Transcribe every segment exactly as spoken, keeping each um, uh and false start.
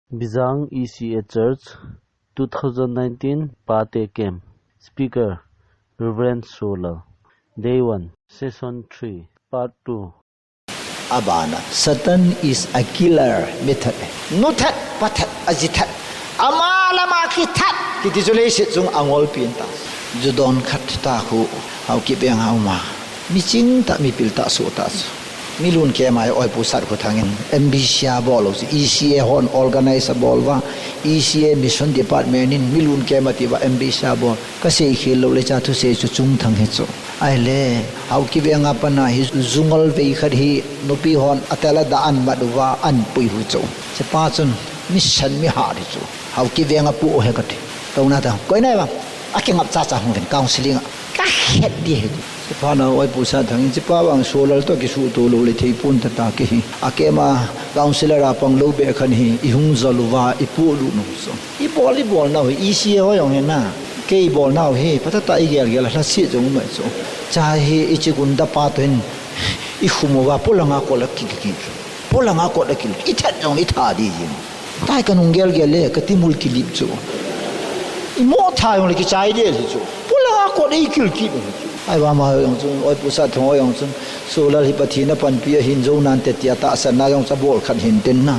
Bijang E C A Church, two thousand nineteen Pate Camp. Speaker, Reverend Solal. Day one, Session three, Part two. Abana, Satan is a killer, mi that, nu that, pa that, aji that, ama lama kithat, kiti chu leiset chung angol pen ta. Ju don khat ta khu, Haokip veng a um a. Mi ching tah, mi pil tah, soh tah chu. Mi lungkema hi Oipu Satkhothang in M B C a bol u chu, E C A hon organize a bol uva, E C A Mission Department in mi lungkema tia M B C a bol. Ka seikhel lou le cha thusei chu chungthang hi chu. Ahile, Haokip veng a pat a hi ju ngol vei khat hi nupi hon a tel a dah a an mat uva, an pui u chu. Hichepa chun mi sen mi hat hi chu. Haokip veng a pu u ahi kati. Touna ta, koi nai ba? A kingap chacha hung uvin counseling a. Ka het di ahi. Hichepa na Oipu Satkhothang in hichepa vang Solal toh kisuhto lou le thei pon tah ta kei hi. A camp a counselor a pang lou beh khat hi i hung jol uva i polut u chu. I bol, i bol nau hi, E C A ho jong hi na. Kei i bol nau hi, phatah tah i gel gel a lhaset jong um ahi chu. Cha hi i chi gunda pa toh hin i khum uva, polang a kot a kil kit chu. Polang a kot a kil, i that jong i tha di jing. Tai ka nung gel gel le, ka timul kilip chu. I mo tha jong le kichai di ahi chu. Polang a kot a i kil kit u chu. Ahivang ama jong chun, Oipu Satkhothang ho jong chun, Solal hi Pathen a panpi ahin, jou nante tia tahsan na jong chu abol khat hin tin na.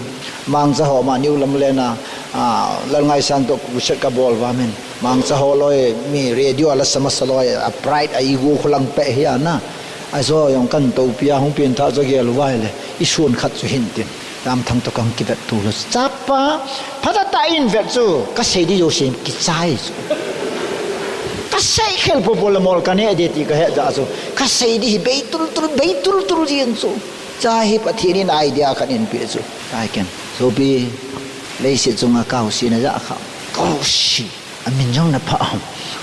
Mangcha ho ma New Lamlen a, a, Lalngaisan toh crusade ka bol uva min. Mangcha ho loi mi radio a la sa masa loi a pride a ego khu lang peh hi a na. A jo jong kan topi a hung pen tha chu gel uva ahile. I sun khat chu hin tin. Lamthang toh kan kivet tu lou. Chapa, phatah tah in vet chu, ka sei di jouse kichai chu. Ka seikhel popo le mol ka neh di ti ka he ja chu. Ka sei di hi bei tul tul, bei tul tul jing chu. Cha hi Pathen in idea khat in pe chu. Ka ken. Sopi, leiset chunga Kausi na ja kha. Kausi. A min jong na pha ham.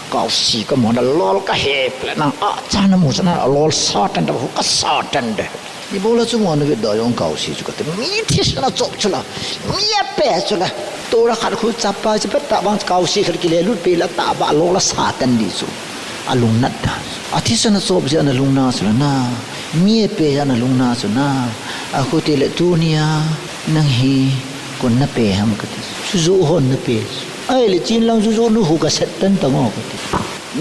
Kausi ka mu na lol ka he ple nang a cha na mu cha na lol sa tan da hu ka sa tan de. Ni bola chu mo na vet da jong Kausi chu ka te. Mi thisan a chop chu la. Mi a pe chu la. Tua khat khu chapa chu pet ta bang Kausi khat kile lut pe la ta ba lol a sa tan di chu. A lungnat ta. A thisan a chop jeh a na lungna chu la na. Mi a pe jeh a na lungna chu na. A khu ti le tunia nang hi kon na pe ham ka ti. Chu ju hon na pe. Ahile chin lang juju nu hu ka set tan tang o ka ti.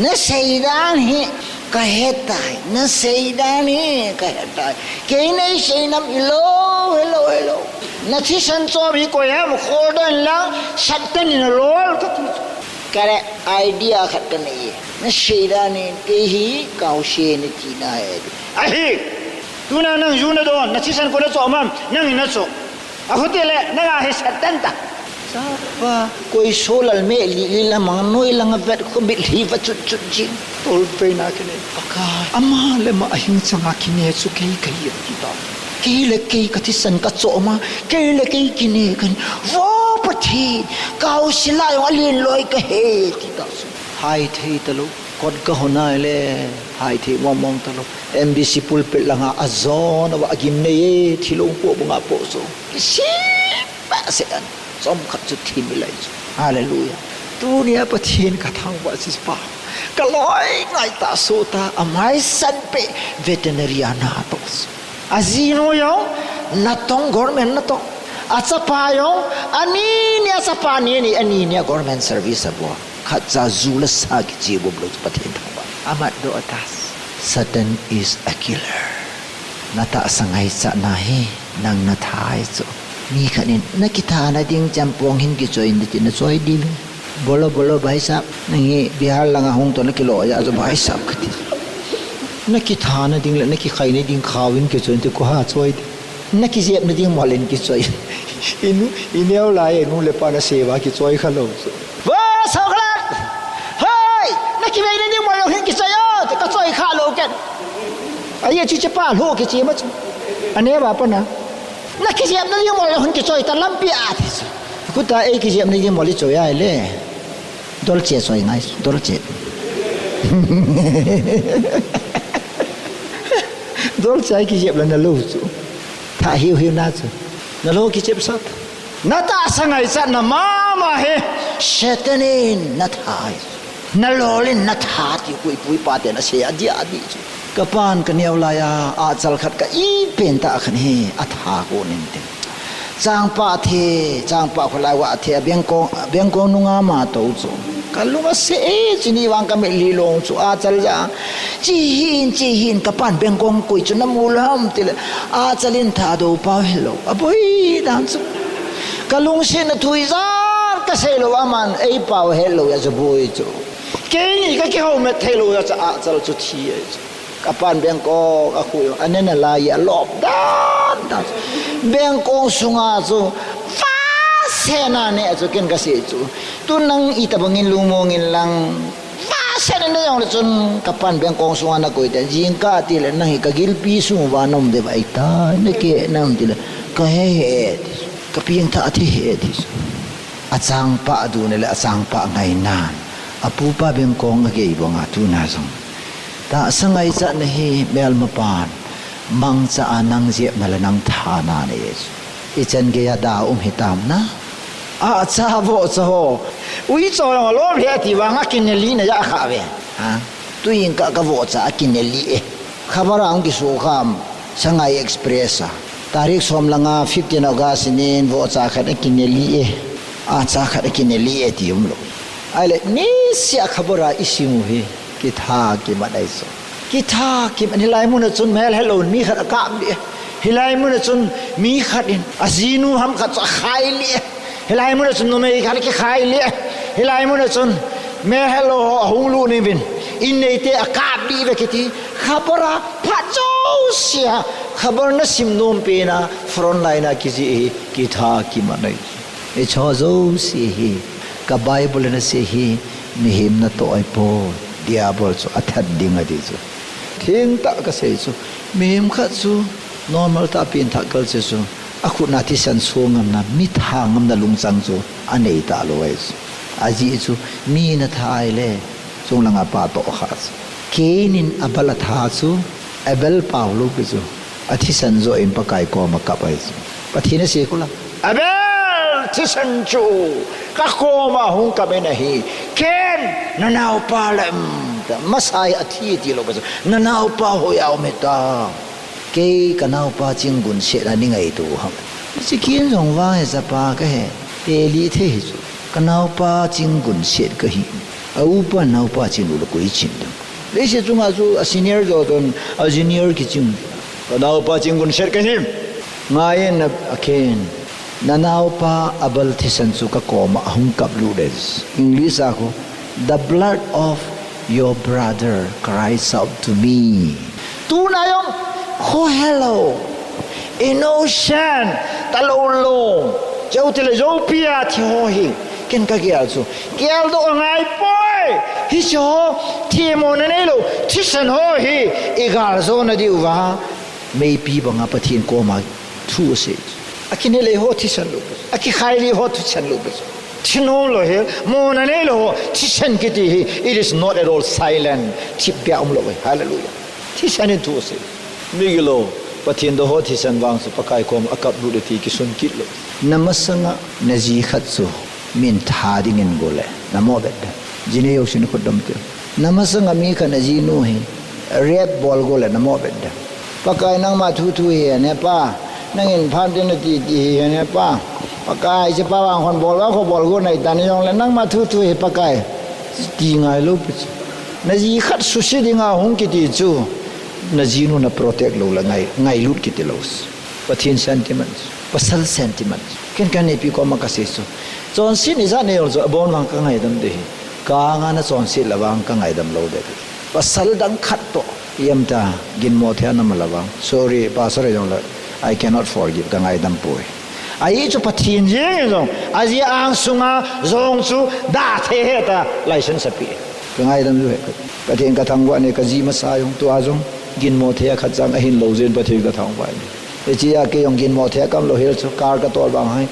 Na sei dan hi ka he tai, na sei dan hi ka he tai. Kei nei sei nam hilou, hilou, hilou. Na thisan chop hi koi ham khol dan lang set tan in lol ka ti. Ka le idea khat ka nei. Na sei dan hi kei hi Kausi na ti na he. Ahi. Tuna nang ju na don, na thisan koi na chop ham, nang in na chop. A khu ti le, nang a hi set tan ta. Chapa, koi Solal me li li la mang noi lang a vet khu bit hi va chut chut jing. Tol pe na kine. Pakai. Ama le ama a hing chang a kine chu kei ka hi ti ta. Kei le kei ka thisan ka chop ma, kei le kei kine kan. Vo Pathen, Kausi la jong a len loi ka he ti ta. Hai thei ta lou. Kot ka hon ahile, hai thei mong mong ta lou. M B C pulpit langa a jon a va a gimnei e, thilong po bunga po so. Kisi pa se an, chom khat chu thi mi lai chu. Hallelujah. Tunia Pathen ka thangvah chu pa. Ka loi ngai ta so ta, a mai san pe veterinary a na to so. A jinu jong, natong government natong. A chapa jong, ani ni a chapa ni ni, ani ni a government service a bol. Khat cha ju le sa kiche bom lou chu Pathen thangvah. Amat doh a ta. Satan is a killer. Na tahsa ngaichat na hi, nang na tha ahi chu. Mi khat in, na kitha na ding champong hin kichoi in ti na choi di ve. Bolo, bolo, bhai sahab. Nang hi Bihar langa hung to na kilo ja chu bhai sahab ka ti. Na kitha na ding le, na kikhai na ding khao in kichoi in ti ko ha choi di. Na kijep na ding mol in kichoi. Inu, ineo lai, inu le pa na seva kichoi kha lou. Vo, Soklat! Hoi! Na kivei na ding mol lou hin kichoi o, ka choi kha lou ken. Aye chu chepa lou kichi ma chu. Ane ba pa na. Na kijep na ding mol lou hin kichoi ta lampi a ti chu. Kuta ei kijep na ding mol i choi ai le. Dolce choi ngai, dolce. Dolce ai kijep la na lou chu. Tha hiu hiu na chu. Na lou kichep sat. Na tahsa ngaichat na mama hi. Satan in na tha ahi. Na lol in na tha ti hui pui pa te na sei a dia di chu. Ka pan ka neo lai a, a chal khat ka i pen ta khan hi a tha ko nin te. Changpa the, changpa kholai uva the, a bengkong, bengkong nunga ma to chu. Ka lung ase e, chuni vang ka mit li long chu, achal ja. Chi hin, chi hin, ka pan bengkong koi chu na mu lam tile. Achal in Thadou pau hello. A boi dan chu. Ka lungsetna thu ijat ka sei lou, aman ei pau hello, a chu boi chu. Keini ka kihou met thei lou, a cha achal chu thi e chu. Ka pan bengkong a khu jong, a nena lai a lop dan dan. Bengkong sunga chu, va sena ne chu ken ka sei chu. Tu nang itobang in lungmong in lang. Va sena ne jong le chun, ka pan bengkong sunga na koi te. Jingkah tile nang hi ka gilpi sung uva na um de vai ta, na ke na um tile. Ka he he ti. Ka pengthah the he ti. A changpa duna le a changpa ngainan. A pupa bengkong a gei banga tuna jong. Tahsa ngaichatna hi melmapan. Mangcha a nang jepna le nang thana nei e chu. I chan gei a da um hitam na. A cha vohcha ho. Ui cho jong a lom le ti vang a kineli na ja kha ve. Ha? Tu in ka ka vohcha a kineli e. Khabar a hung kisu kham, Sangai Express a. Tarik som langa fifteen August nin vohcha khat a kineli e. A cha khat a kineli e ti um lou. Ahile, niseh a khabar a i sim u hi, kitha kimat ahi chu. Kitha kimat, hilai mun a chun mel helou mi khat a kap lih e. Hilai mun a chun mi khat in, a jinu ham khat chu a khai lih e. Hilai mun a chun numei khat a kikhai lih e. Hilai mun a chun mel helou ho a hung lut uvin. In neite a kap lih ve kiti. Khabar a phat jouse a. Khabar na sim nom pen a front line a kijih hi kitha kimat ahi. Hicho jouse hi, ka Bible in asei hi, mihem natoh ahipoi, Diabol chu athat ding ati chu. Thengtah kasei chu, mihem khat chu normal tah a pengthah kal chu chu, akhut na thisan so ngam na, mi tha ngam na lungchang chu anei talou ahi chu. Ajeh chu, mi natha ahile, chunglang a pa toh kha chu. Cain in Abel atha chu, Abel pao lou pi chu. Athisan joh in Pakai koma kap ahi chu. Pathen in asei khu la. Abel thisan chu kakoma hung kap in ahi. Cain, nanaopa la em ta. Masa hi athi tilou pi chu. Nanaopa hoiya um hita. Kei kanaopa Chinggun set a nei ngaito ham. Hiche Cain jong vang hi chapa kahi. Teli thei hi chu. Kanaopa Chinggun set kahi. A upa naopa Chinggun la koi chin dam. Leiset chunga chu a senior joh chun a junior kiching. Kanaopa Chinggun set kahi. Ngai in a Cain. Nanaopa Abel thisan chu kakoma ahung kap lut e. English a khu, the blood of your brother cries out to me. Tuna jong, kho helou. Innocent, talou lou. Cheu tile joupi a thi ho hi. Ken kagel chu. Geldoh angai poi. Hiche ho, themmo na neilou. Thisan ho hi. I galjona diuva. Meipi banga Pathen koma thu asei. Akinelei ho thisan lou. Akikhai lih ho thisan lou. Thinom lou hi. Mona neilou ho. Thisan kiti hi. It is not at all silent. Thipbeh a umlou hi. Hallelujah. Thisan in thu asei. Migilou. Pathen doh ho thisan vang chu Pakai koma akap lut e ti kisun kit lou. Namasanga naji khat chu. Min tha dingin gole. Namo bet da. Jini jousen khut dom te. Namasanga mi khat najinu hi. Rape bol gole namo bet da. Pakai nangma thu thu hi ne pa. Nangin phan tin nati ti hi ne pa. Pakai hiche pa vang khon bol va kho bol go nai ta ni jongle nangma thu thu hi Pakai. Ti ngailou pi chu. Naji khat suse dinga hung kiti chu. Najinu na protect lou la ngai, ngailut kiti lou. Pathen sentiment, pasal sentiment. Ken kaneipi koma kasei chu. Chonset ijat nei jong chu abon vang kangaidam ding ahi. Ka anga na chonset la vang kangaidam lou ding ahi. Pasal dang khat toh. Ijem tia ginmo thei a na um la vang. Sorry, pastor jong la. I cannot forgive, kangaidam poi. Ahi chu Pathen jeng jong. Aji angsunga jong chu da thei ahi tia license ape. Kangaidam lou ahi. Pathen kathangvah e, kaji masa jong tua jong. Ginmo thei a khat chang ahin lou jeh in Pathen kathangvah e. Hiche a kei jong ginmo thei a kaum lou hel chu car katol vang ahi.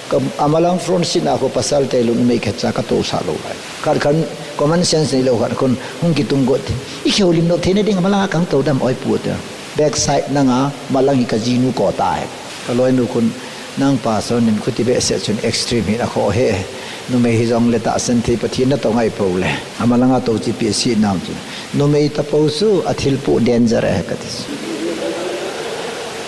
Ka, amalang front seat a khu pasal te lung imei khat cha katousah lou lai. Khat khat common sense neilou khat khun hung kitung got. I kihoulim lou theina ding amalang a kahung tou dam oi pu te. Backside nanga malang hi kajinu koma tai. Kaloinu khun nang pastor nin khuti behseh chun extreme hi nakhoh e. Numei hijongle tahsan thei Pathen natong ahi pole. Amalang a tou chi pi si nam chu. Numei tapou chu athilpoh danger ahi kati.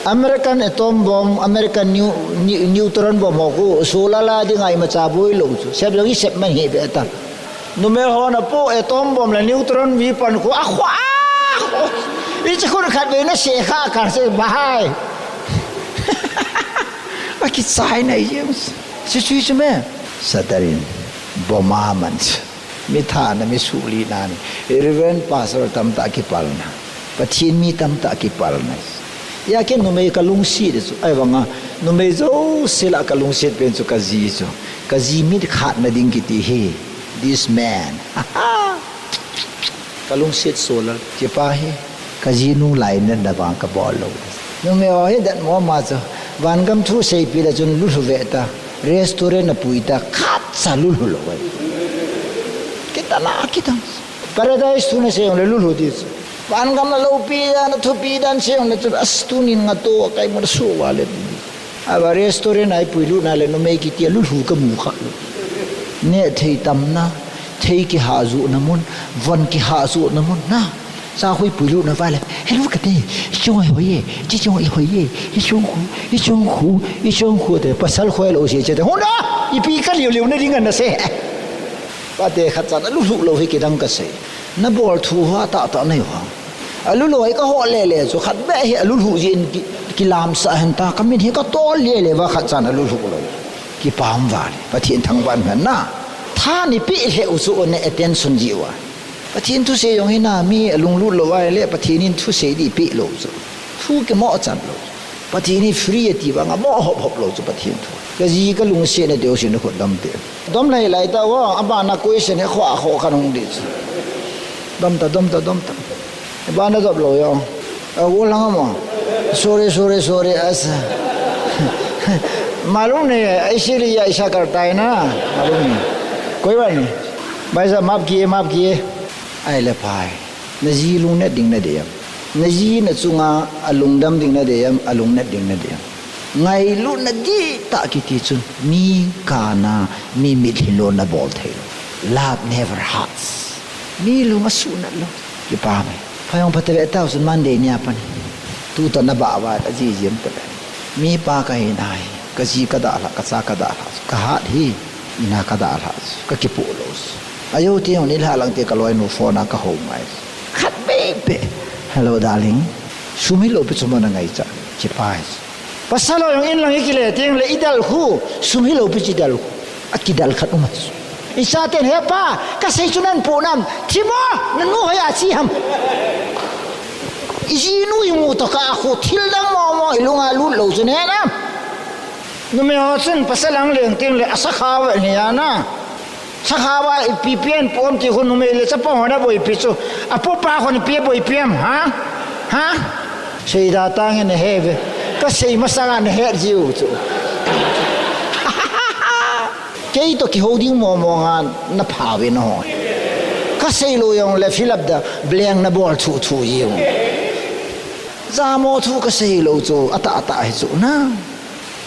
American atom bomb, American neu-, neu-, neutron bomb ho khu, solar la dinga imacha boi lou chu. Sep jong i sep man hi ve ta. Numei ho na po atom bomb le neutron weapon khu, a khu, a khu. I chi khun khat ve na se kha ka se bahai. A kichai na i jeng. Chu chu chu me. Satarin. Bomb a man. Mi thana, mi sulina ni. Reverend Pastor tamtah kipalna. Pathen mi tamtah kipalna. Hijeh a kei numei ka lungset chu. Ahivanga, numei jouse lah ka lungset pen chu ka ji chu. Ka ji mit khatna ding kiti hi. This man. Ka lungset solar. Kipah e. Ka jinu lainatna vang ka bol lou. Numei ho hi dat mama chu. Vangam thu seipi le chun lulhu ve ta. Restaurant a pui ta. Khatcha lulhu lou e. Kitana, kitang. Paradise thu na sei jongle lulhu di chu. Vangam a loupi dan, a thupi dan sei jongle chu. As tunin nga to, kai mo su va le. Ava restaurant a i puilut na le numei kiti a lulhu ka mu kha lou. Neh thei tamna, thei kihahjuhna mun, von kihahjuhna mun na. Sa khu i puilut na va le, "Hello kate, i chong hoi e, chi chong i hoi e, i chong khu, i chong khu, i chong khu," te pasal khoi lou se che te. Huna, ipi ka liu liu na ding na se. Pate khatcha na lulhu lou hi kidang ka sei. Na bol thu ha ta ta nei ha. A lulhu hi ka ho le le chu khat be hi a lulhu jin ki, kilamsa hen ta ka min hi ka tol le le va khatcha na lulhu lou. Kipah um va le. Pathen thangvah hen na. Tha nei pe le u chu ne attention ji va. Pathen thusei jong hi na mi a lunglut lou va le Pathen in thusei di pe lou chu. Thu kimo chan lou. Pathen hi free ati vang a mo hop hop lou chu Pathen thu. Ka ji ka lungset na deu sin na khut dam te. Dom lai lai ta wo, abana question he kho a kho ka nung di chu. Dom ta, dom ta, dom ta. Abana dop lou yo. A wo lang mo. Sorry, sorry, sorry, as. Malum nahi hai, isliye aisa karta hai na. Malum nahi. Koi baat nahi. Bhai sahab, maaf kiye, maaf kiye. Ai le pai. Na ji lungnet ding na dei am? Na ji na chunga a lungdam ding na dei am, a lungnet ding na dei am? Ngailutna dihtah kiti chu mi kana, mi mitlhi lona bol thei lou. Love never hurts. Mi lung a sunat lou. Kipah mai. Phai jong pha ta ve tao chun Monday nia pan. Tu toh na bah vat a ji jiem ta le. Mi pa ka hi nai. Ka ji ka dalha, ka cha ka dalha. Ka hat hi. Ina ka dalha. Ka kipoh lou. A jou te jong ni lha lang te ka loinu phone a ka hou mai. Khat bebe. Hello, darling. Sum hilou pi chu mo na ngaicha. Kipah. Pasal ho jong in lang i kile teng le i dal khu. Sum hilou pi chu i dal khu. A kidal khat um a. I chaten, "He pa, ka sei chu nan pu nam. Thi mo, na nu hoi a chi ham." I jinu i mu toh ka khu thil dang mo mo i lunga lut lou chu ne na. Numei ho chun pasal ang leng teng le a sakha va ni a na. Sakha va ipi pen pom ti khu numei le chapa ho na boipi chu. A pu pa ho ni pi boipi am, ha? Ha? Sei da tang in he ve. Ka sei masang an he jiu chu. Kei toh kihou ding mo mo nga na pha ve na ho. Ka sei lou jong le fill up the blank na bol thu thu jiu. Jamo thu ka sei lou chu, a ta ta hi chu na.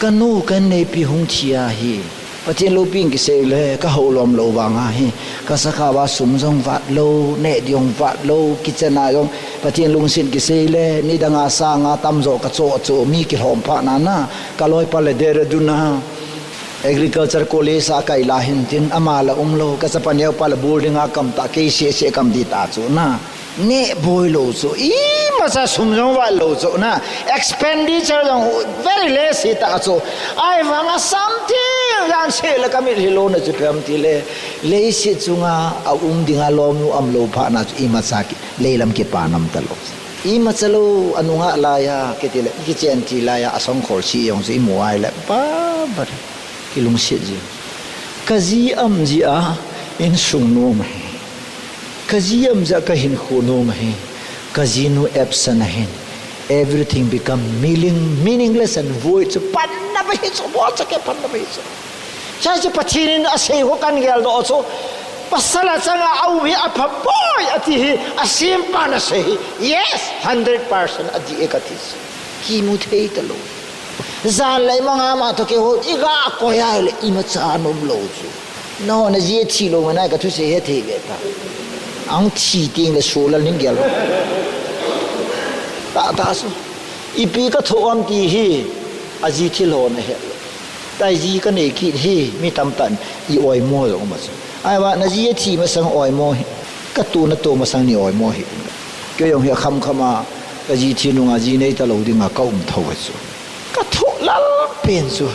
Ka nu ka neipi hung thi a hi. Pathen loupina kisei le, ka hou lom lou vang a hi. Ka sakha va sum jong vat lou, neh ding jong vat lou, kitchen a jong. Pathen lungset kisei le, nidang a sang a tamjo ka cho cho, mi kilhom pha na na. Ka loipa le Dehradun a. Agriculture College a kai la hin tin, ama la um lou, ka chapa neo pa la boarding a kam ta, kei se se kam di ta chu na. Neh boi lou chu, imacha sum jong vat lou chu na, expenditure jong very less hi ta chu. Ahivang a something jan se le ka mitlhi lona chu pem ti le, leiset chunga a um dinga lomnu um lou pha na chu imacha ki, leilam kipa nam ta lou. Imacha lou a nungah lai a, kiti le, kichen ti lai a, a songkhol si jong chu i mu ai le, ba, ba. Kilungset jing. Ka ji um jeh a insung nom ahi. Ka ji um jeh a ka hinkho nom ahi. Ka jinu absent ahin. Everything become meaning, meaningless and void. Chu panna ba hi chu, bol cha ke panna ba hi chu. Cha chu Pathen in asei ho kan gel doh chu. Pasal a changa a um hi apha poi ati hi, asempa na sei hi. Yes, hundred percent ati e kati chu. Kimu thei ta lou. Jan lei manga ma toh keiho, i ga koi a le imacha nom lou chu. Nangho na ji thi lou ngai nai ka thusei he thei ve ta. Ang thi teng le so lal ning gel. Ta, ta so. Ipi kathoh ham ti hi, aji thilhon ahet lou. Taiji kanei kit hi, mi tamtah in i oimo jong um a chu. Ahivang naji athi masang oimo hi, katoh natoh masang nei oimo hi. Kei jong hi akhamkham a, kaji thi nunga ji nei talou dinga kaum thou a chu. Kathoh lal pen chu,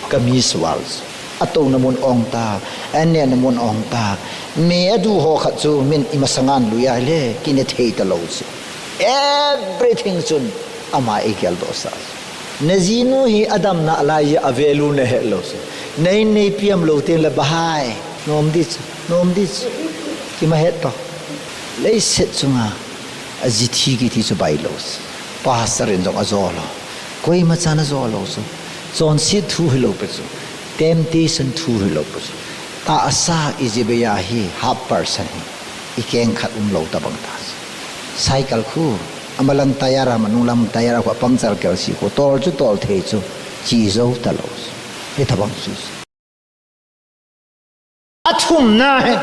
ka miss world chu. Atouna mun ong ta, anehna mun ong ta. Mi adu ho khat chu min imasang an lui ahile, kine thei talou chu. Everything chun ama eigeldoh sah chu. Najinu hi adamna lai hi a value nahet lou chu. Nahin neipi am lou tengle bahai. Nom di chu, nom di chu. Kima het pah. Leiset chunga aji thi kiti chu bailou chu. Pastor in jong ajo lou. Koimachan ajo lou chu. Chonset thu hilou pi chu. Temptation thu hilou pi chu. Tahsa iji bei a hi half percent hi. Ikeng khat umlou tabang ta chu. Cycle khu, amalang tyre a, manung lam tyre a khu puncture kel si khu, tol chu tol thei chu, chi jou talou chu. Hitabang chu. Athumna hi,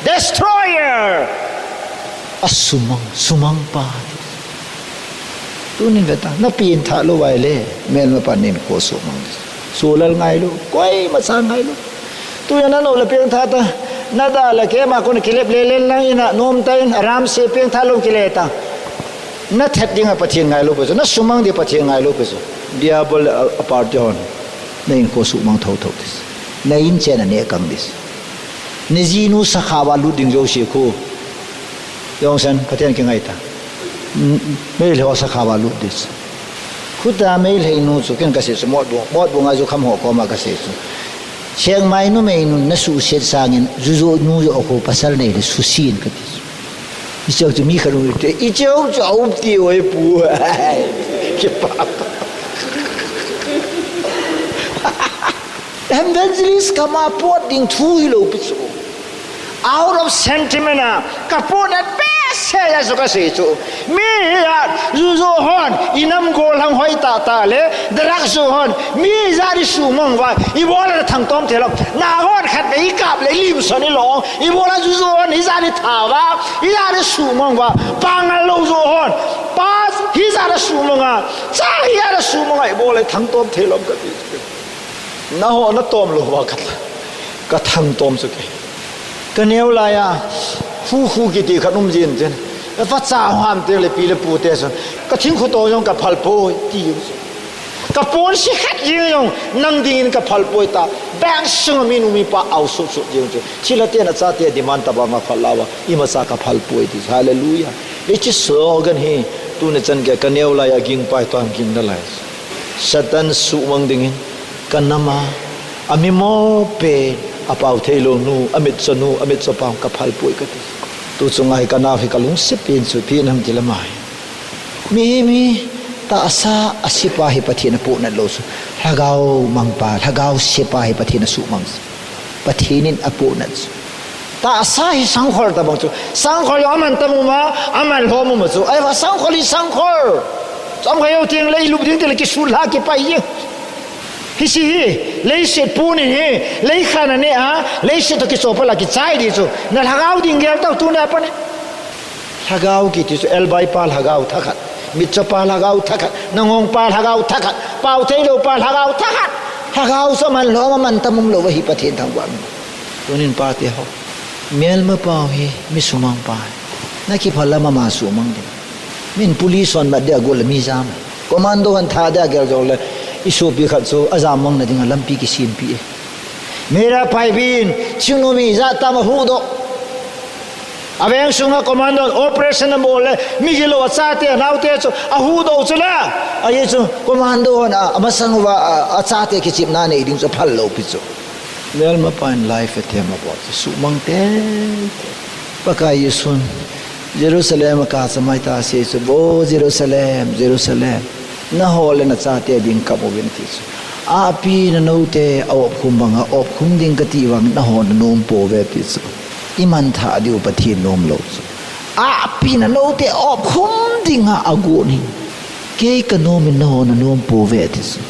destroyer. Asumang, sumang pa. Tunin veta, napengthah lou vai le, melma pa nin ko sumang. Sulal ngailu, koimacha ngailu. Tunia nanou le pengthah ta, nada le keima kon kilep lelen lang ina, nom ta in, aram se pengthah lou kile ta. Nathat dinga Pathen ngailou pi chu, nasumang di Pathen ngailou pi chu. Diabol a, a party hon. Na inko sumang thou thou dis. Na in chen aneh kang dis. Najinu sakha va lut ding jouse khu. Jongsan, Pathen kingai ta. Meilhei ho sakha va lut dis. Khuta Meilhei nu chu ken kasei chu Motbung, Motbung a jukham ho koma kasei chu. Chiang Mai numei nun nasuhset sangin, jujo nu jo khu pasal nei le susen kati chu. Icheu chu mi khat um te, icheu chu aum ti oi pu. Kipa. Evangelist kama pot ding thu hilou pi chu. Out of sentiment a, kapotna behseh a chu kasei chu. Mi hi a, jujo hon, inam gollhang hoi tah tah le, drug jo hon, mi ijat isumang uva, ibola nathangtom thei lou. Nahon khatvei ikap le ilim son ilong, ibola jujo hon, ijat itha uva, ijat isumang uva, pangal lou jo hon, pa, ijat asumang a, cha ijat asumang a, ibola ithangtom thei lou kati. Naho natom lou uva khat la. Kathangtom chu kei. Kaneo laiya, khu khu kiti khat um jin chen. Vacha ham teng le pi le pu te chun. Kathing khu to jong kaphal poi, ti jong chu. Kaponsi khat jeng jong, nang dingin kaphal poi ta. Bank sunga minu mipa au sut sut jeng chu. Thilha ten achate demand tabanga phal lou uva. Imacha kaphal poi ti. Hallelujah. Hiche slogan hi, tuni chan gei kaneo laiya ging pai to ham ging nalai. Satan sumang dingin. Kanam a, amimo pen, apao theilou nu, amitcho nu, amitcho pa, kaphal poi kati. Tu chunga hi kanao hi kalungset pen chu, ipi ham tile ama hi. Mi, mi, tahsa a sepa hi Pathen apohnat lou chu. Lhagao mangpa, lhagao sepa hi Pathen asumang chu. Pathen in apohnat chu. Tahsa hi sangkhol tabang chu. Sangkhol aman tam um a, aman lhom um a chu. Ahivang sangkhol hi sangkhol. Chomkhat jou teng le ilup ding tile kisul lha kipai jeng. Hiche hi, leiset pon in hi, leikhat naneh a, leiset toh kichopal a kichai di chu. Na lhagao ding gel tau tunia pat in. Lhagao kiti chu, elbai pa lhagao thakhat, mitcho pa lhagao thakhat, nangong pa lhagao thakhat, pao theilou pa lhagao thakhat. Lhagao chu aman lhom aman tam umlou ahi Pathen thangvah in. Tunin pate ho. Melma pau hi, mi sumang pa hi. Nakiphal lam ama sumang ding. Min police hon mat dia gol mi jam. Commando hon tha dia gel jong le, isopi khat chu ajam mang na dinga lampi kisempeh e. Meira Phaibin, Thingnoi mi ijat tam ahuhdoh. Aveng sunga commando hon operation abol le, migilou achate, anaote chu ahuhdoh chu la. Ajeh chu commando hon a, amasang uva, a, achate kichepna nei ding chu aphal lou pi chu. Melma pa in live athem abol chu, sumang tei tei. Pakai Jesun, Jerusalem a kacham mai ta asei chu, Vo Jerusalem, Jerusalem, naho le nachate ding kap uvin ti chu. Ahpi nanoute aopkhum banga opkhum ding kati vang naho nanom pouve ti chu. Imanthah diu Pathen nomlou chu. Ahpi nanoute opkhum dinga agon hi. Kei kanom in naho nanom pouve ti chu.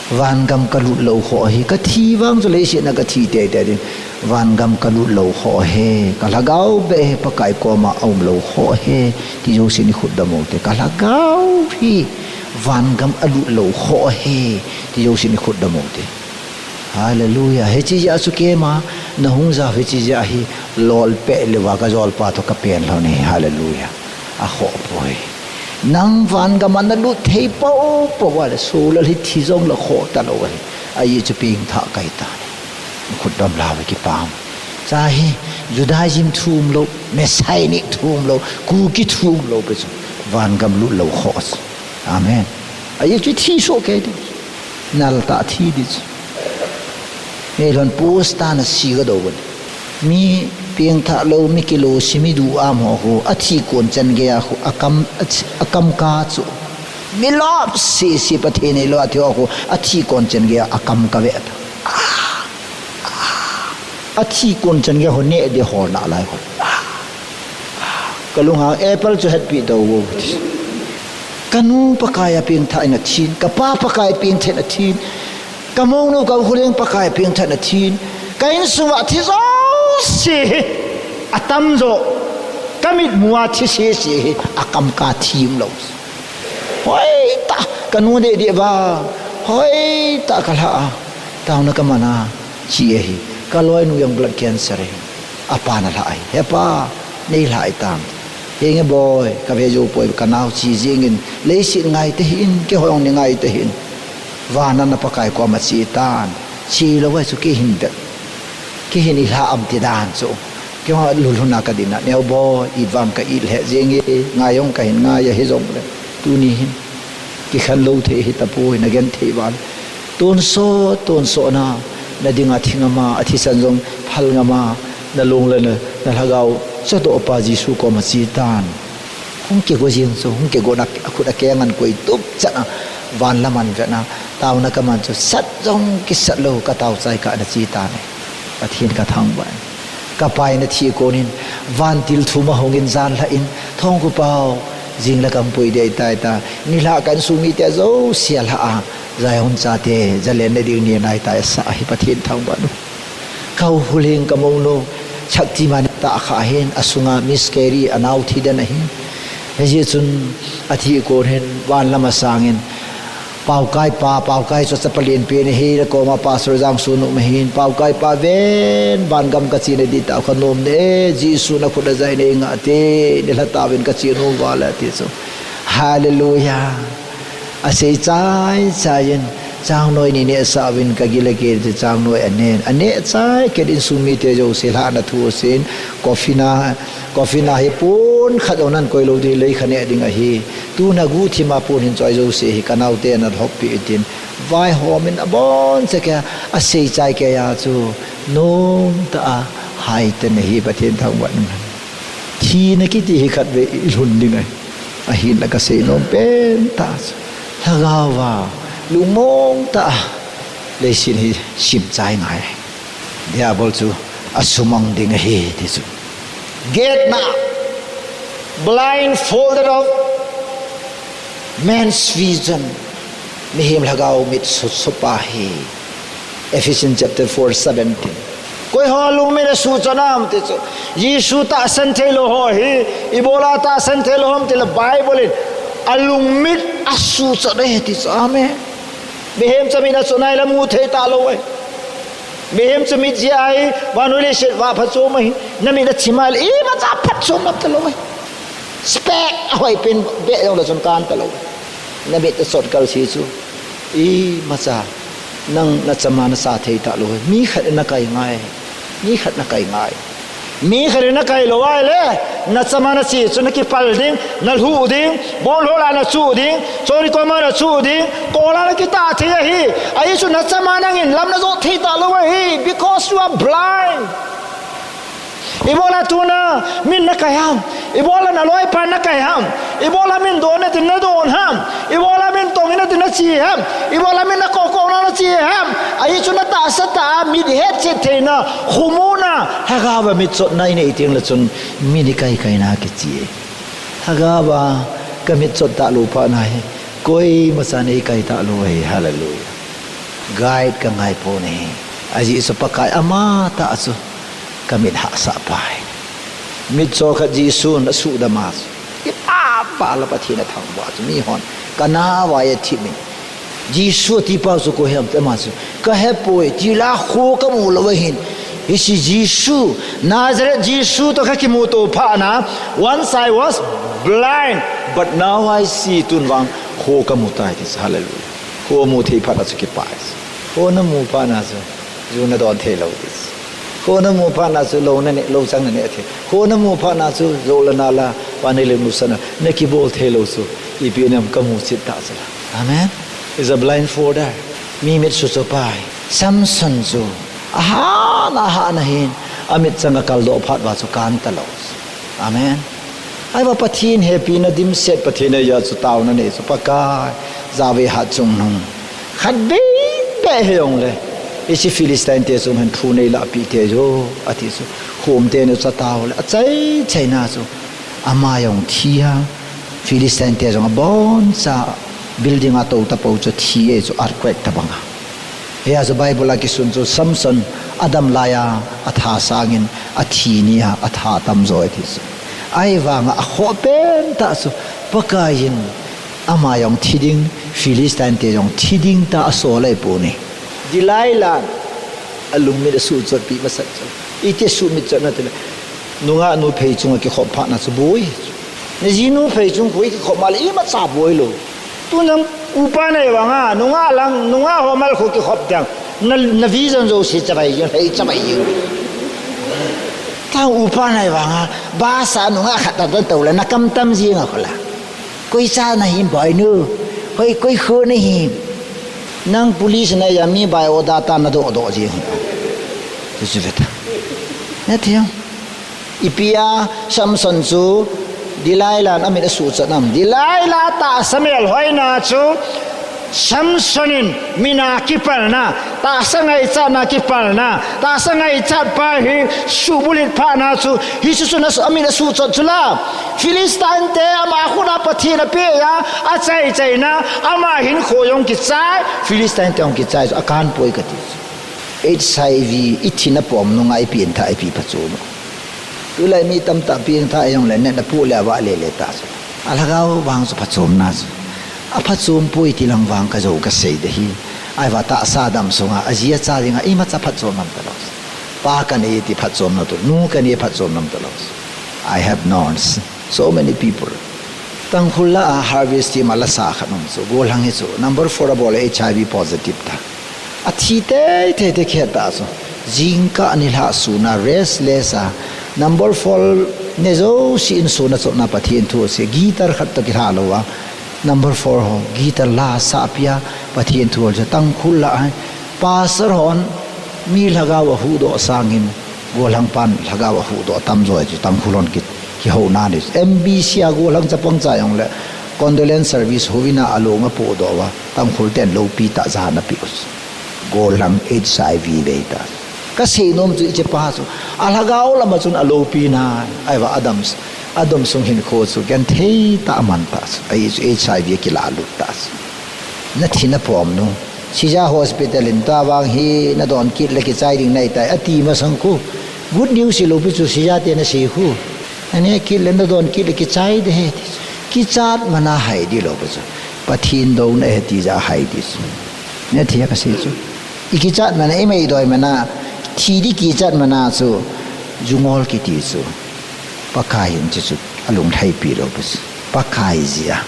Vangam kalut lou kho ahi, kathi vang chu leiset a kathi tei tei ding. Vangam kalut lou kho ahi, kalhagao beh hi Pakai koma aum lou kho ahi, ti jousen ikhut dam u te. Kalhagao hi Vangam alut lou khoh ahi, ti jousen ikhut dam u hite. Hallelujah. Hiche jeh a chu keima, nahung jao hiche jeh a hi lolpeh leuva kajolpa toh kapen lhon ahi. Hallelujah. Akhoh poi. Nang vangam a nalut thei poupou uva le, Saul hi thi jongle khoh talou ahi. Ajeh chu pengthah kahi tan. Khut dam lhau ve kipah. Cha hi, Judaism thu umlou, Messianic thu umlou, Kuki thu umlou pe chu. Vangam lut lou khoh chu. Amen. Ajeh chu thi soh kei ding. Nal tah thi ding chu. Meilhon post tah a si kadou uvin. Mi pengthah lou, mi kilosi, mi duham ho khu, athi kon chan geiya khu, akam, akam ka chu. Mi lop sese Pathen neilou a thi ho khu, athi kon chan geiya, akam kave ta. Athi kon chan geiya ho neh ding ho nalai khu. Kalunghang apple chu hetpi tou vo. Kanu Pakai a pengthah in athin, kapa Pakai pengthah in athin, kamounu kakhuleng Pakai pengthah in athin, ka insunga thi jouse hi atamjo, kamitmu a thi sese hi akam ka thi umlou. Hoitah, kanu deh deh uva, hoitah kalha a, taona kaman a, che ahi, kaloinu jong blood cancer ahi. Apan alhah ahi. He pa, neilhah hitam. Henge boi, kave jou poi, kanao che jengin, leiset ngai tahih in, keiho jong nei ngai tahih in. Van a na Pakai koma che tan. Chelou ahi chu kei hin vet. Kei hin ilhah am ti dan chu. Keiho lulhun a kadin a, neo boi, it vang ka it lheh jenge, ngai jong kahin ngai ahi jongle. Tuni hin. Kikhen lou thei hitapoi, nagenthei val. Tonsot, tonsot na, nadinga thi ngam a, athisan jong phal ngam a, nalung le na, nalhagao, chadoh pa Jesu koma che tan. Hung kigo jeng chu, hung kigo na, akhut akeng ahin koi tup chan a, van lam ahin vet na, taona kaman chu, sat jong kisat lou, katao chai kah in ache tan e. Pathen kathangvah in. Kapa in athi konin, vantil thum ahungin jan lhah in, Thangkhopau, jing le kampui dei tai ta, nilhah a ka insung mite jouse alhah a, Zion chate, jalenna ding ni anai tai asa ahi Pathen thangvah in. Kakhuleng kamounu, Shaktiman in atahkhah ahin, asunga miscarry, anao thi den ahin. Hijeh chun, athi kon hin, van lam asangin, Paokai pa, Paokai chu chapa lenpen ahi, le koma Pastor Jangsun um ahin, Paokai pa ven, vangam kachena ding tah kanom ne, Jesu nakhut a jai nei ngah te, neilha tauvin kache nom uva le ti chu. Hallelujah. Asei chai chai in, changnoi ni nehsah uvin kagil akel ti changnoi anen. Aneh chai kel in insung mite jouse lhahna thu asen, coffin a, coffin a hi pon khat jong nan koi lou ding, lei kha neh ding ahi. Tuna guhthim a pon hin choi jouse hi kanaote nadhop peh utin. Vaihom in aboncha keiya, asei chai keiya chu, nomtah a, haiten ahi Pathen thangvah in. Thina kiti hi khatvei ilhun ding ahi. Ahinla kasei nom pen tah chu, lhagao a, lungmong tah a, leiset hi simchai ngai. Diabol chu asumang ding ahi ti chu. Gate na, blindfolded of man's vision. Mihem lhagao mit sutsupa hi. Ephesians chapter four seventeen. Koiho lungmit asuhchot ham ti chu. Jesu tahsan theilou ho hi, ibola tahsan theilou ham tile Bible in, alungmit asuhchot e ti chu. Amen. Mihem cha mit achot nai le mu thei talou e. Mihem cha mit jeh a hi, vannoi leiset vah phatchom ahi. Namit achim a le, imacha phatchom ngap talou e. Spec ahoipen beh jongle chun kan talou e. Namit achot kalse chu. Imacha, nang nachama nasa thei talou e. Mi khat in nakai ngai. Mi khat nakai ngai. Mi khat in nakai lou ahile, nachama nache chu nakipal ding, nalhuh ding, bonlhola nachuh ding, choni koma nachuh ding, kola nakitah thei ahi. Ahi chu nachama nangin lam najot thei talou ahi, because you are blind. Ibola tuna min nakai ham? Ibola naloipa nakai ham? Ibola min don natin nadon ham? Ibola min tong natin nache ham? Ibola min nakohkoh na nache ham? Ahi chu natahsa tah a mit hetchet theina, khumuna, lhagao a mitchotna inei tengle chun min ikai kaina kiche. Lhagao a kamitchot talou phat nahi, koimacha neikai talou ahi, hallelujah. Guide kangai pon ahi. Ajeh chu Pakai amatah chu kamit hahsah pa ahi. Mitcho khat Jesun asuhdam a chu, kipah pah a Pathen athangvah chu mihon Kana vai a thimin. Jesu ati pa chu koi ham ti ama chu. Kahepoi, tila kho kamu lou ahin. Hiche Jesu, Nazareth Jesu toh kakimuto phat na, once I was blind, but now I see, tun vang kho kamu tai ti chu. Hallelujah. Kho mu thei phat na chu kipa. Kho namu phat na chu, ju nadon thei lou ti chu. Kho namu phat na chu, lou nane, lou chang nane thei. Kho namu phat na chu, jou le nal a, vannoi lim nuisat na, nakibol thei lou chu. Ipi nam kamu chet ta chu. Amen. Is a blindfolder. Mi mit suhchot pai. Samson chu. Ahat na, ahat na hin. Amit chang a kaldoh phat uva chu kan talou. Amen. Ahivang Pathen hepina dimset, Pathen a chu taona nei chu Pakai. Jahvei hatchungnung. Khatvei beh hijongle. Hiche Philistine te chunga hin thu neilah peh tei jo. Ati chu. Khom teni chu atao le. Achai chai na chu. Ama jong thi a. Philistine te jong abon cha building a tou tapou chu thi e chu earthquake tabang a. Hia chu Bible a kisun chu Samson adam lai a atha sangin athi ni a atha tamjo e ti chu. Ahivang a akhoh pen tah chu Pakai in ama jong thi ding, Philistine te jong thi ding ta asol ahi poi. Delilah alungmit asuhchot pi masat chu. Iti suhmit chot na tile. Nungah nu phei chunga kikhop phat na chu boi. Najinu phei chung khu kikhop ma le imacha boi lou. Tun jong upa nei vang a, nungah lang, nungah ho mal khu kikhop teng. Na, na vision jouse chavai jing, hei chavai jing. Tang upa nei vang a, bus a nungah khat ta ta tou le, na kam tam jing a khu la. Koi cha nahim boinu, koi, koi khu nahim. Nang police na ja mi bai o data nadoh doh jing. Chu chu veta. Na thiang. Ipi a Samson chu Delilah in amit asuhchot nam. Delilah tahsa melhoina chu Samson in min a kipalna, tahsa ngaichatna kipalna, tahsa ngaichat pa hi suhbulhit phat na chu, hiche chu na amit asuhchot chu la. Philistine te ama khut a Pathen apeh a, achai chai na, ama hinkho jong kichai, Philistine te jong kichai chu akan poi kati chu. H I V, ithina pom nunga ipi in tha ipi phachom. Tulai mi tamtah pi in tha jongle, neh na pu le ava le le ta chu. Alhagao vang chu phachomna chu. Aphachom poi ti lang vang kajou kasei de hi. Ahivang tahsa dam sunga, aji acha dinga, imacha phachom nam talou. Pa kanei ti phachom nam talou, nu kanei phachom nam talou. I have known so many people. Tangkhul lah a harvest team a lasa khat um chu, gollhang hi chu, number four abol le H I V positive ta. Athi tei tei tei khet ta chu. Jingkah nilhah sun a restless a. Number four ne jouse in sun a chotna Pathen thu asei. Guitar khat toh kilha lou a. Number four ho guitar la sah pia Pathen thu asei. Tangkhul lah a hi. Pastor hon mi lhagao ahuhdoh sangin gollhang pan lhagao ahuhdoh atamjo chu Tangkhul hon ki, kihouna ni. M B C a gollhang chapang cha jongle condolence service houin a along apohdoh uva Tangkhul ten loupi tah ja ana peh u chu. Gollhang H I V vei ta. Kasei nom chu hiche pa chu alhagao lama chun aloupi na, ahivang adam, adam sung hinkho chu genthei tah a aman ta chu. Ahi chu H I V akilalut ta chu. Nathi napom nu. Sija hospital in tua vang hi nadon kit le kichai ding nahi tai ati masang khu. Good news hiloupi chu Sija te nasei khu. Nane kit le nadon kit le kichai ding ahi ti chu. Kichat man a hai di lou pi chu. Pathen douna ahi ti jeh a hai di chu. Nathei a kasei chu. Ikichat man a, imeidoi man a, thi di kichat man a chu, ju ngol kiti chu. Pakai in chu chu alunglhaipi lou pi chu. Pakai jeh a,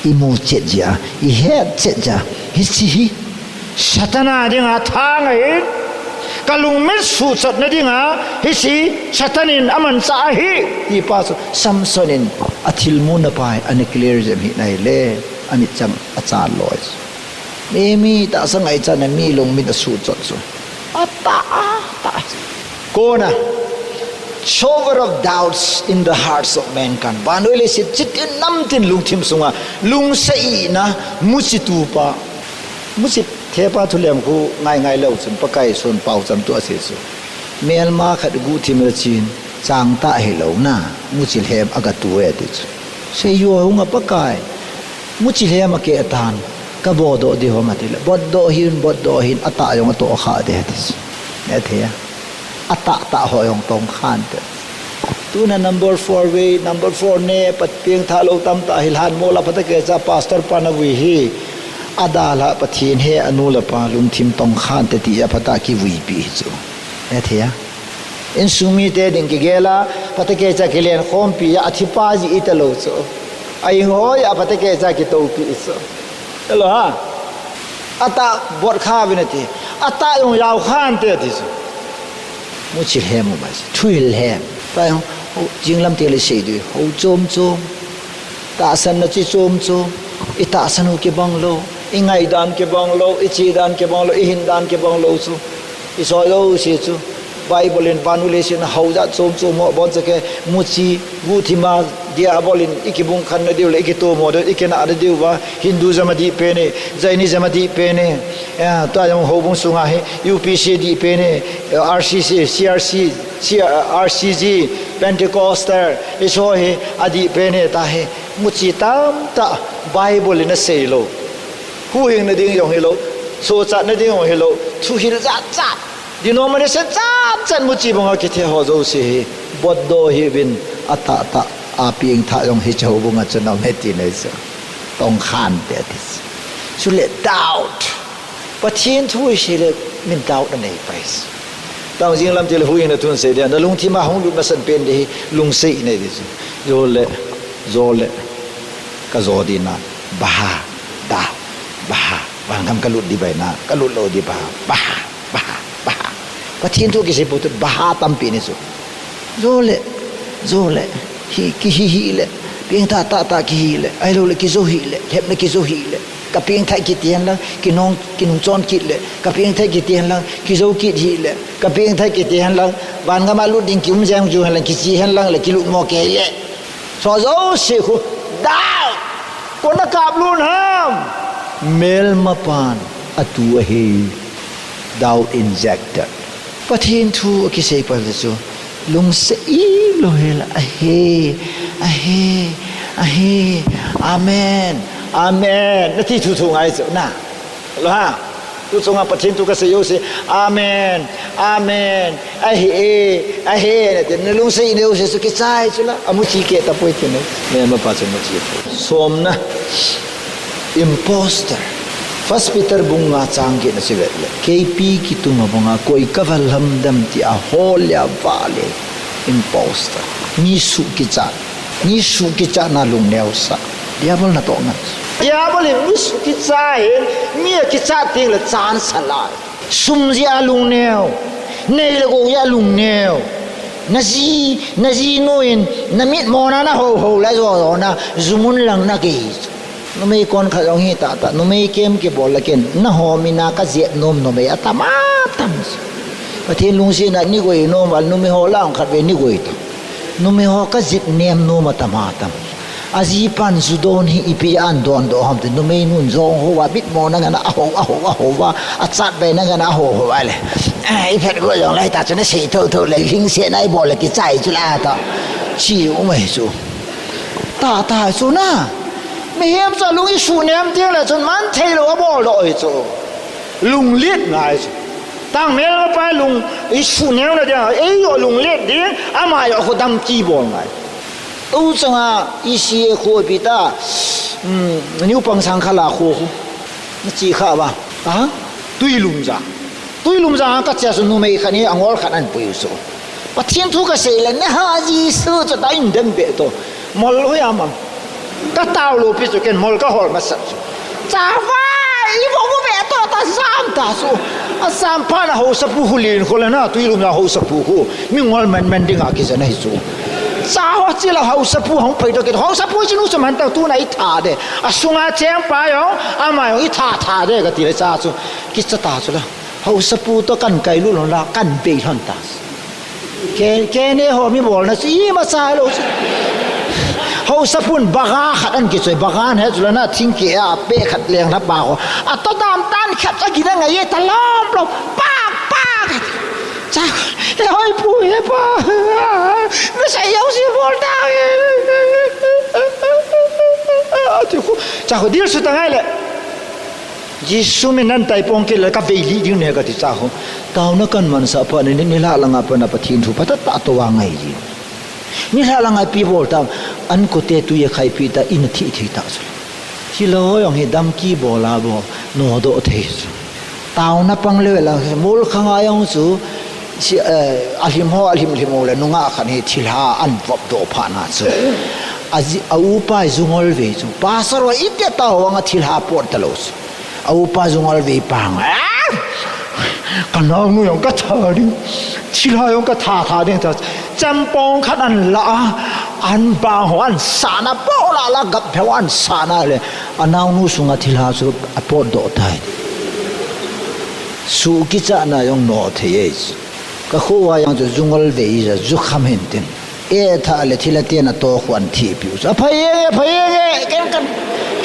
imu chet jeh a, ihet chet jeh a, hiche hi Satan a dinga thang ahin, kalungmit suhchotna dinga, hiche Satan in amanchah ahi, ti pa chu Samson in athilmun a pai, ana clear jep hih in ahile, amitchang achan loi chu. Mi, mi tahsa ngaichatna mi lungmit asuhchot chu. Atah, atah. Kona, shower of doubts in the hearts of mankind. Vannoi leiset chitin namtin lungthim sunga, lungsetna, muchi tupa. Muchi thepa thulem khu ngai ngai lou chun Pakai son paocham tu asei chu. Melma khat guhthim le chin, changtah hilouna, muchi lhem agatu e ti chu. Seijuh hunga Pakai. Muchi lhem akeh tan, kabotdoh ding ham atile, botdoh hih un, botdoh hih un, atah jong atohkha ding ati chu. Nathei a. Atahtah ho jong tongkha inte. Tuna number four vei, number four ne, pat pengthah lou tamtah hi lhan mola phatecha pastor pa navui hi. Adalha Pathen he anu le apa lungthim tongkhan te tia phatah kivuipi hi chu. Athei a. Insung mite ding kigel a, phatecha kilenkhompi a, athipa jeh ita lou chu. Ahinghoi a phatecha kitoupi chu. Hello ha. Atah bot kha vin ati. Atah jong jao khan te ati chu. Muchi lhem u mai chu. Thuhil lhem. Tua jong, ho, jinglam teng le sei diu. Ho chom chom. Tahsanna chi chom chom. I tahsan u kibang lou. I ngaidan kibang lou. I chedan kibang lou. I hindan kibang lou chu. I soi lou se chu. Bible in vannoi leiset a hou jat chom chom ho abonchan ke muchi guhthima diabol in i kibungkhan na diu le i kitomo diu i kinah na diu va Hinduism adih pen e, Jainism adih pen e, eh, tua jong houbung sunga hi U P C adih pen e, eh, R C C, C R C, C R C G, Pentecostal, i so hi adih pen e ta hi muchi tamtah Bible in asei lou. Huhhingna ding jong hilou, sochatna ding jong hilou, thuhil jat jat. Denomination chan chan muchi banga kithe ho jouse hi, botdoh hih uvin atahtah a pengthah jong hiche houbung a chun aum e ti nei chu. Tongkhan te ati chu. Chule doubt. Pathen thu isei le min doubt anei pai chu. Tang jinglam teng le huhhingna thun sei dia, na lungthim a hung lut masan pen di hi lungset nei di chu. Jo le, jo le, ka jo di na, baha, da, baha, vangam ka lut di bai na, ka lut lou di baha, baha. Baha, baha. Pathen thu kisei pou chu baha tampi nei chu. Jo le, jo le, hi, kihi hih le, pengthah tah tah kihi le, ahilou le kijo hih le, lhepna kijo hih le, ka pengthah kiti hen lang, kinung, kinung chon kit le, ka pengthah kiti hen lang, kijo kit hih le, ka pengthah kiti hen lang, vangam a lut ding kium jeng ju hen lang, kichi hen lang le, kilut mo kei le. Chu jouse khu, doubt. Koi in akap lut ham? Melmapan atu ahi. Doubt injected. Pathen thu akisei pai chu. Lungset lou hel a, ahi, ahi, ahi. Amen. Amen. Nati thuthu ngai chu na. Lo ha. Tu chunga Pathen thu kasei jouse. Amen. Amen. Ahi e, ahi e, nati, na lungset neo se chu kichai chu la, amuchi kei tapoi ti nei. Melmapa chu muchi. Somna, impostor. First Peter bung nga chang get na chu vet le. Keipi kitung a banga koi ka va lhamdam ti a hol le a va le. Impostor. Mi suh kichat. Mi suh kichat na lungneo sa. Diabol natoh ngan. Diabol hi mi suh kichat hin, mi a kichat teng le chance a lai. Sum jeh a lungneo, nei le gou jeh a lungneo. Na ji, na jinu in, na mitmona na hou hou le jo jo na, jumun lang na kei. Numei kon khat jong hi tah tah, numei kem kibol le ken, na ho mina ka jep nom numei atam atam. Pathen lungsetna ni goi nom val, numei ho lang khat ve ni goi ta. Numei ho ka jep nem nom atam atam. Ajipan ju don hi ipi a adon doh ham ti, numei nun jong hou a, mitmona ngen a hou, a hou, a hou a, achat beina ngen a hou hou a le. Eh, iphet go jong lai ta chu na sei thotho le, hingsetna ibol le kichai chu la ta. Chi u mai chu. Tah tah chu na. Mihem chu lung isuh nem teng le chun man thei lou abol doh hi chu. Lunglet ngai chu. Tang melmapa lung isuh nem le dia, ei jo lunglet ding, ama jo khu dam kibol ngai. Tu chunga E C A khu pi ta, um, New Pangsang khala khu khu. Na chi kha ba? Ha? Tuilum jang. Tuilum jang ka chia chu numei khat ni angol khat an pui u chu. Pathen thu kasei le, na ha Jesu chu ta in dem be to. Mol hoi a man. Ka tao lou pi chu ken mol ka hol masat chu. Chava, i vo vo be to ta jam ta chu. A jam pa na hausapu khu lin khu le na, tuilum na hausapu khu. Mi ngol man man ding a kijen ahi chu. Chava chi la hausapu hung pai to ke, hausapu chi nu chu man ta tu na i tha de. A sunga cheng pa jong, ama jong i tha tha de ka ti le cha chu. Kicha ta chu la. Hausapu to kan kai lut lhon la, kan bei lhon ta. Ke, ke ne ho mi bolna chu ima cha lou chu. Hausapun baga khat an kichoi, baga he chu la na thing ke a pe khat leng la pa ho. A to dam tan khat a gina ngai e ta lom lom. Pa, pa. Cha, e hoi pu he pa. Na sa yau si bol ta. Ti khu, cha khu dil su ta ngai le. Jesu min nan tai pong kit le ka vei li ding ne ka ti cha khu. Taona kan man sa pa ni, ni la langa pa na Pathen thu pa ta ta to wa ngai ji. Nilhah langa ipi bol tam, an kote tui akhaipi ta, in athi thei ta chu. Thilha ho jong hi damki bol a bol, nodoh thei chu. Taona pang leu lang, mol khanga jong chu, si, eh, alhim ho, alhim lhim ho le, nungah khat hi thilha an vop doh phat na chu. A ji, a upa jungol vei chu. Pastor ho ite tao vang a thilha pot talou chu. A upa jungol vei pang. Ah! Ka naunu jong ka tha ding. Thilha jong ka tha tha ding ta. Champong khat an la a, an bang ho an sana, po la la gap pheu an sana le. A naunu sunga thilha chu a pot doh tai. Su kichatna jong nodoh thei e. Ka kho a jong chu jungol vei ja, jukham hin tin. E tha le thilha te na to khuan thi piu. A phai e, a phai e, ken kan,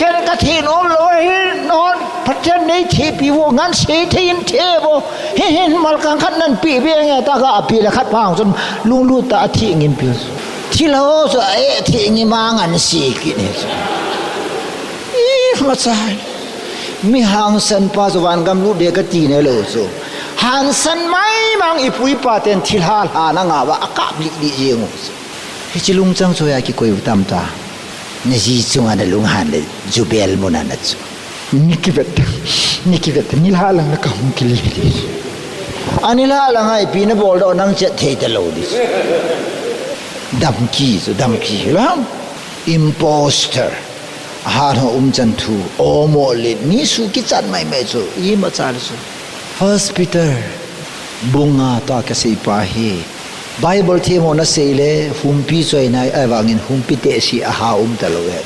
ken ka thi nom lou hi, non, Pathen nei thi piu, ngan se thei in thi vo. Hi hin mal kang khat nan pi ve nge ta ka pi le khat pang chun lunglut ta a thi ngim piu. Thilha ho chu a e thi ngim a ngan se kit ni. I ma chai. Mi hangsan pa chu van gam lut de ka ti ne lou chu. Hangsan mai mang i pu i pa ten thilha lha na nga va a kap li li jeng u chu. Hichi lungchang chu ya ki koi u tam ta. Na ji chunga na lunghan le jubel mun a na chu. Ni ki vet. Ni ki vet. Nilhah lang na ka hung ki li li. A nilhah lang ai pi na bol doh nang chet thei ta lou di. Damki chu, damki. Lam. Imposter. Ahat ho umchan thu, omo le, mi su kichat mai mai chu, ima cha le chu. First Peter, bung nga ta ka sei pa hi. Bible themmo na sei le, humpi choi nai, ahivangin humpi te si aha um ta lou e.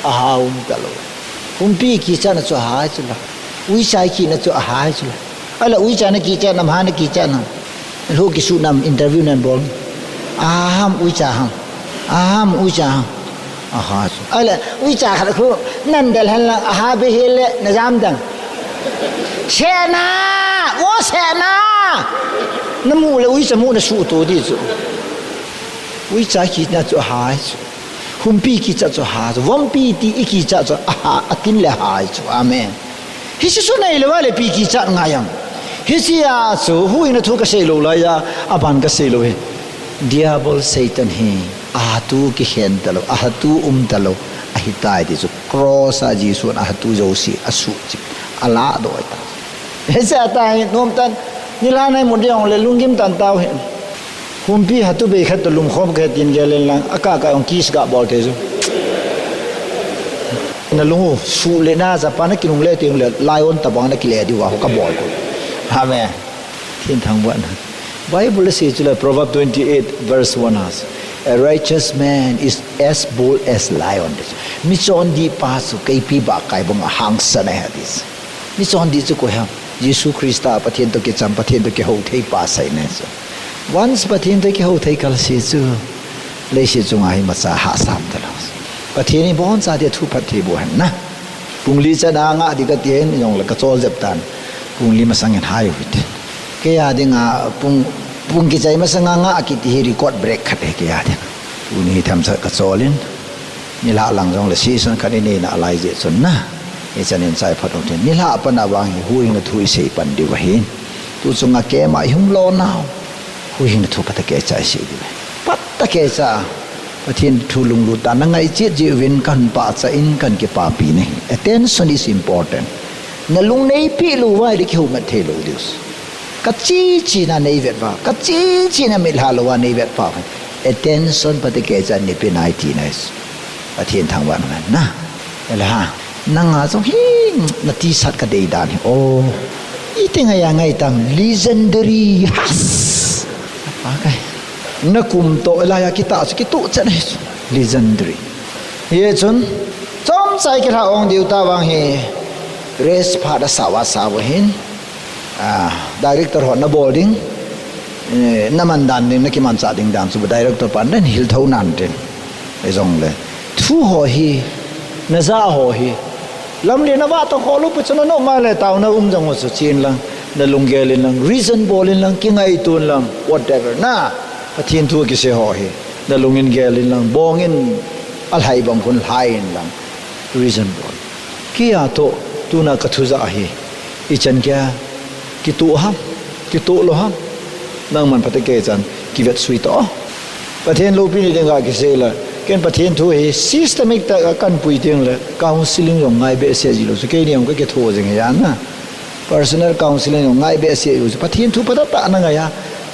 Aha um ta lou. Humpi kichat na chu aha chu la. Uicha kichat na chu aha chu la. Ala uicha na kichat nam, ha na kichat nam. Lho kisu nam interview nan bol. Aha ham uicha ham. Aha ham uicha ham. Aha chu. Ala uicha khat khu nan dal han lang aha be hel le na jam dang. Sena, wo sena. Na mu le uicha mu na su to di chu. Uicha kichat na chu aha chu. Humpi kichat chu aha chu. Vompi ti i kichat chu aha, atin le aha chu. Amen. Hiche chu nei lou a le ipi kichat ngai am. Hiche a chu huhhingna thu ka sei lou lai a, aban ka sei lou hi. Diabol Satan hi, ahatu kikhen ta lou, ahatu um ta lou, ahi tai ti chu cross a Jesu'n ahatu jouse asuh chip, alah doh ta. Hiche a ta hi, nom tan, nilhah nai mun ding le lunggim tan tau hi. Humpi hatu bei khat toh lumkhom khat in gel in lang, akah kah jong kiss ga bol thei chu. Na lung u, su le na, japa na kinung le teng le, lion tabang na kile diu a, ho ka bol ko. Amen. Pathen thangvah na. Bible asei chu le, Proverb twenty-eight verse one as, "A righteous man is as bold as lion." Mi chondih pa chu keipi ba kai bang a hangsan ahi ati. Mi chondih chu koi ham? Jesu Christa Pathen toh kicham, Pathen toh kihou thei pa asei ne chu. Once Pathen toh kihou thei kal se chu, leiset chunga hi imacha hahsam ta lou. Pathen in ibon chate thu phatthei boh hen na. Pung li chan a ngah ding kati hin, jong le ka chol jep tan. Pung li masang in hai u hite. Kei a dinga pung, pung kichai masang a ngah kiti hi record break khat ahi kei a dinga. Tuni hi themcha ka chol in. Nilhah lang jong le season khat i nei na lai jeh chun na. Hichan in chai phat u tin. Nilhah a pat a vang hi huhhingna thu i sei pan diu ahi. Tu chunga kei ma i hung lo nau. Huhhingna thu phat a kei cha i sei diu ahi. Phat a kei cha. Pathen thu lunglut a na ngai chet jeh uvin kan pachat in kan kipapi na hi. Attention is important. Na lung nei pi lou va le kihou mat thei lou diu. Ka chi chi na nei vet va. Ka chi chi na mit lha lou va nei vet pa. Attention phat a kei cha ni pi nai ti nai. Pathen thangvah na. Ela ha. Nanga jong hi na tisat ka dei dan hi. Oh. Iti ngai a ngai tam legendary. Has. Okay. Na kum toh ela ya kita chu kitu chan hi. Legendary. Hichun. Chomcha i kilha ong diu ta vang hi. Rest phat a sa va sa va hin. Ah, director ho na bol ding, eh, na man dan ding, na kimanchah ding dan chu director pan den hil tho nan tin. Ei jong le. Thu ho hi, na ja ho hi. Lam le na va to kho lu pu chu na no ma le tao na um jong ho chu chin lang, na lunggel in lang, reason bol in lang, kingaito in lang, whatever. Na, Pathen thu kisei ho hi. Na lung in gel in lang, bong in a lhai bang khun lhai in lang. Reason bol. Kei a toh, tuna ka thu ja hi. I chan kia, kitu ham, kitu lo ham. Nang man phat a kei chan, kivet sui to. Pathen loupina dinga kisei le, ken Pathen thu hi systemic tah a kahin pui teng le, counseling jong ngai behseh ji lou chu, keini jong kakitho jing hi a na. Personal counseling jong ngai behseh ji lou chu, Pathen thu phatah tah na ngai a,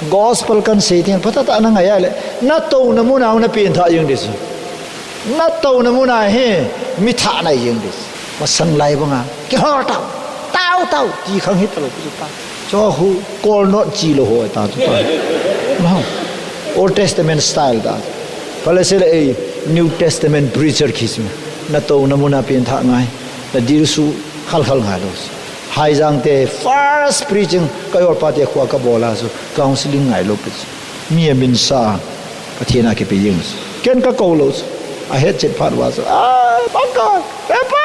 gospel kahin sei teng phatah tah na ngai a le, natouna mun a hung na pengthah jeng ding chu. Natouna mun a hi, mi thah nai jeng ding chu. Masang lai banga, kihou tao, tao tao, ti khang hita lou chu ta. Chu khu, kol not chi lou ho ta chu ta. No. Old Testament style ta. Phalese le ei, New Testament preacher kisei. Natouna mun a pengthah ngai. Nadilsu khal khal ngai lou. Haijang te first preaching, ka jolpa te khoa kabol a chu, counseling ngai lou pi chu. Mi a min sa, Pathen a kipe jeng chu. Ken kakou lou chu. Ahet chet phat uva chu. Ai, bangka, pepa.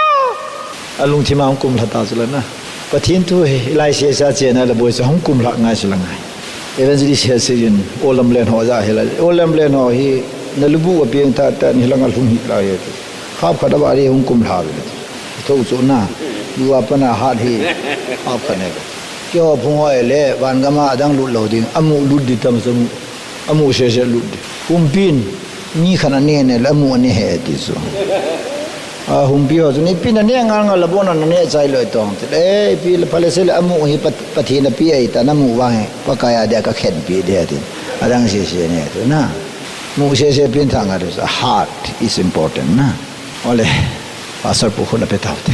Alungthim a hung kumlha ta chu la na. Pathen thu hi, ilai sesa chena la boi chu, hung kumlha ngai chu la ngai. Evangelist he se jin, olam len ho ja hi la. Olam len ho hi, na lubu a pengthah tah ni lang a lhung hi la ye. Hap khat a ba ri hung kumlha ve. Tho chu na. Lua pana hat hi. Hap khat ne. Keiho phung ho le, van gam a adang lut lou ding. Amu lut di tam chu mu. Amu sese lut di. Humpin, mi khat ane ne le, amu ane he ti chu. A humpi ho chu, ni pin ane ngal ngal la bon ane chai loi tong. Ti le, eh, pi le phalese le amu hi Pat-, Pathen a pi ai ta na mu vang he. Pakai a dia kakhen pi dia ti. Adang sese ne tu na. Mu sese pengthah ngai tu. Heart is important na. Ole, Pastor pu khun a pe tau te.